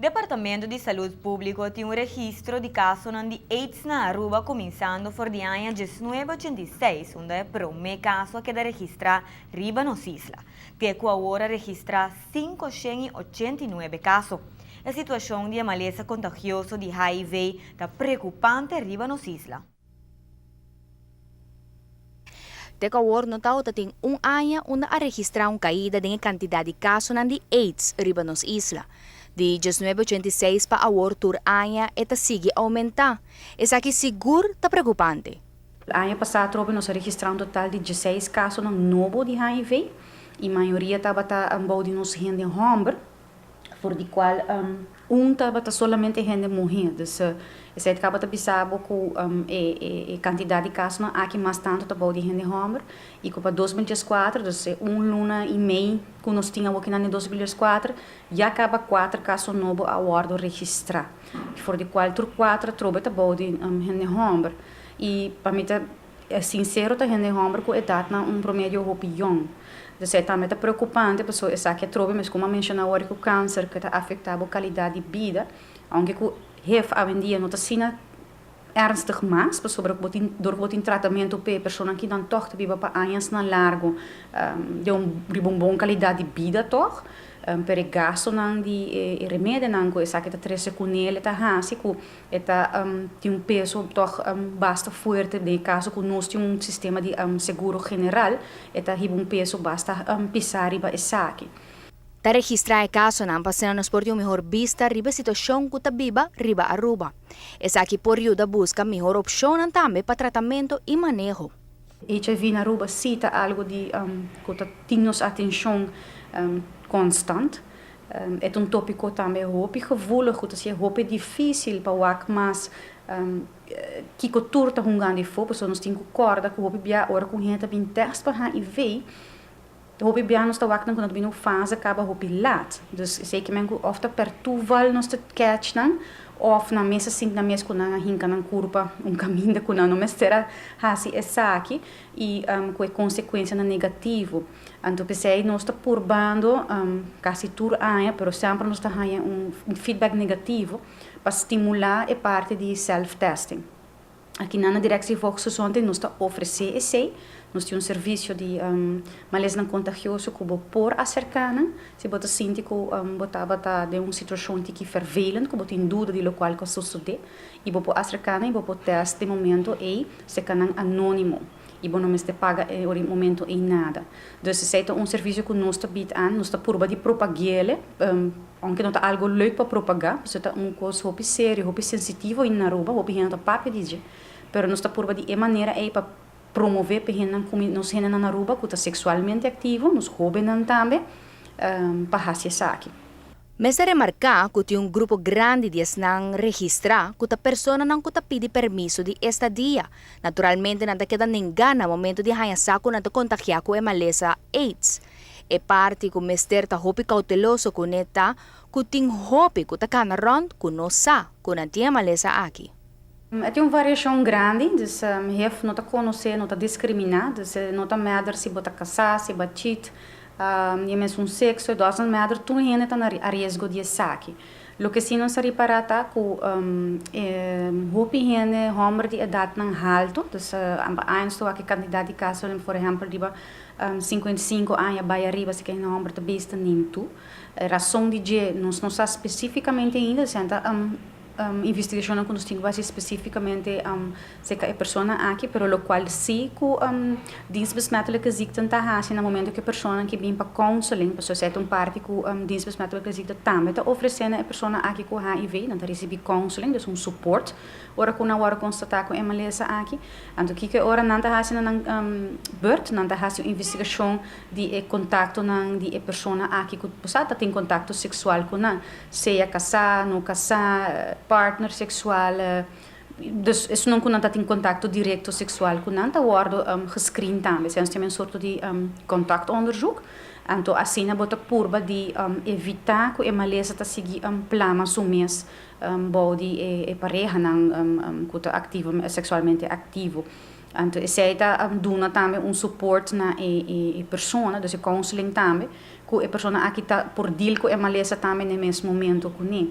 Departamento di Salud Publico tin un registro di casonan di AIDS na Aruba cuminsando for di aña 1986, unda e prome caso a keda registra riba nos isla. Te cu awor a registra 589 caso. E situacion di e malesa contagioso di HIV ta preocupante riba nos isla. Te cu awor no tabatin un aña unda a registra un caida den cantidad di casonan di AIDS riba nos isla. Di 1986 pa awor tur aña e ta sigui aumenta. Esaki sigur ta preocupante. Aña pasa nos a registra un total di 16 caso nobo di HIV y mayoria tabata di nos hende homber, for di cual un tabata solamente hende muhe. Dus esey caba ta bisa bo cu e cantidad di caso aki mas tanto ta di hende homber y cu pa 2004, dus un luna y mey cu nos tin aki na 2004, ya caba cuater caso nobo a wordo registra. For di cual tur cuater trobe ta di hende homber. Y pa mi ta sincero, ta hende homber cu edad na un promedio hopi jong. Dus e tambe ta preocupante, pasobra esaki trobe, mas como menciona awor cu cancer cu ta afecta e calidad di bida, aunke cu HIV awendia no ta asina ernstig mas, pasobra door cu tin tratamento pa persona cu dan toch ta biba pa añanan largo, di un bon calidad di bida toch, pero e gastonan di e remedinan cu esaki ta trece cu ne ta hasi cu e ta tin un peso toch basta fuerte. Den caso cu nos tin un sistema di seguro general, e ta un peso basta pisa riba esaki. Ta registra e casonan pa nos por tin un mihor bista riba e situacion cu ta biba riba Aruba. Esaki por yuda busca mihor opcion tambe pa tratamento y maneho. HIV na Aruba si ta algo di cu tin nos atencion constant. E ta un topico tambe hopi gevoelig, cu ta hopi dificil pa wak mas kico tur ta hungando afo, pasobra nos tin cu corda cu hopi bia ora cu hende bin test pa HIV, hopi bia nos ta wak nan cu nan bin un fase caba hopi laat. Dus zeker men ku of ta per toeval nos ta catch nan, of nan mes a sinti nan mes cu nan a hinca nan curpa un caminda cu nan no mester a hasi esaki y cu e consecuencianan negativo. Anto pesey nos ta purbando casi tur aña, pero semper nos ta haya un feedback negativo pa stimula e parti di self-testing. Aki na Directie Volksgezondheid nos ta ofrece esey, nos tin un servicio di malesa contagioso cu bo por acerca nan, si bo ta sinti cu bo ta den un situacion tiki vervelend, cu bo tin duda di locual cu a sucede, y bo por acerca nan y bo por test den momento ey, serca nan anonimo. Y bo no mester paga e momento ey nada. Dus esey ta un servicio cu nos ta bied aan, nos ta purba di propag'e, aunke no ta algo leuk pa propaga, pasobra ta un cos hopi serio, hopi sensitivo na Aruba, hopi hende ta papia di dje, pero nos ta purba di e manera ey pa promove pa hendenan nos hendenan na Aruba cu ta sexualmente activo, nos hobennan tambe, pa haci esaki. Mester remarca cu tin un grupo grandi di esnan registra cu ta personanan cu ta pidi permiso di estadia. Naturalmente nan ta keda nenga na momento di haya sa cu nan ta contagia cu e malesa AIDS. E parti cu mester ta hopi cauteloso cu ne ta cu tin hopi cu ta cana rond cu no sa cu nan tin e malesa aki. E tin un variacion grandi, dus HIV no ta conoce, no ta discrimina, dus no ta matter si bo ta casa, si bo cheat, di mesun sexo, it doesn't matter, tur hende ta na riesgo di esaki. Loke si nos a ripara ta cu hopi hende homber di edadnan halto, dus años aki cantidad di caso, por ehempel, riba 55 aña bay ariba, si cu hende homber ta bista nim tu. Rason di dje nos no sa specificamente ainda, ta investigacion cu nos tin cu specificamente cerca e persona aki, pero locual si cu Dienst Besmettelijke Ziekten ta hasi na momento cu e persona cu bin pa counseling, pasobra esey ta un parti cu Dienst Besmettelijke Ziekten tambe ta ofrece na e persona aki cu HIV, nan ta ricibi counseling, dus un support, ora cu nan wordo constata cu e malesa aki. Anto kico ora nan ta hasi na nan beurt, nan ta hasi un investigacion di e contactonan di e persona aki cu ta tin contacto sexual cu nan, sea casa, no casa, partner sexual, dus esnan cu nan ta tin contacto directo sexual cu nan ta wordo gescreen tambe. Nos tin un sorto di contactonderzoek. Anto asina bo ta purba di evita cu e malesa ta sigui plama su mes bou di e parehanan cu ta activo, sexualmente activo. Anto esey ta duna tambe un support na e persona, dus e counseling tambe, cu e persona aki ta por deal cu e malesa tambe na mes momento cu ne.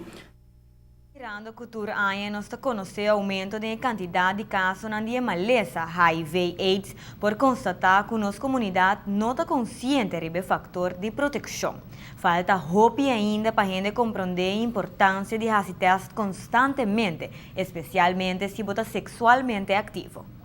Mirando cu tur aña nos ta conoce aumento di cantidad di caso di malesa HIV AIDS, por constata cu nos comunidad no ta consciente di e factor di proteccion. Falta hopi ainda pa hende comprende e importancia di haci test constantemente, especialmente si bo ta sexualmente activo.